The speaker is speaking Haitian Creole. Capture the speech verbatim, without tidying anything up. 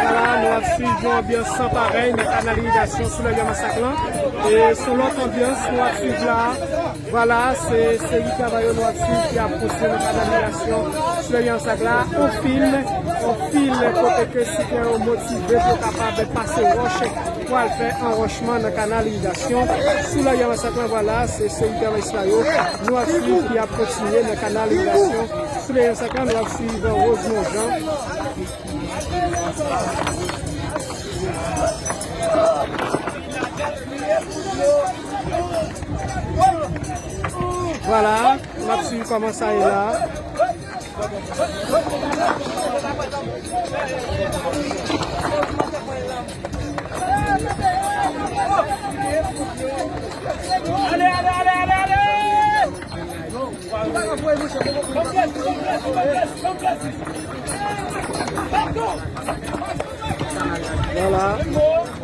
Vwala, nou ap swiv yon anbyans san parèy nan kanal irigasyon sou lè yon masak lan. E se yon lòt anbyans nou ap swiv la. Vwala, se seri travay yo nou ap swiv ki ap kontinye nan kanal irigasyon sou lè yon masak la. On fil, on fil kote ke sipè yo motive pou yo kapab pase wòch pou al fè anwòchman nan kanal irigasyon sou lè yon masak la. Vwala, se seri travay sa yo nou ap swiv ki ap kontinye nan kanal irigasyon sou lè yon masak la. Nou ap swiv Rosemond Jean. Vwala, n ap swiv kòman sa ye la. Vwala.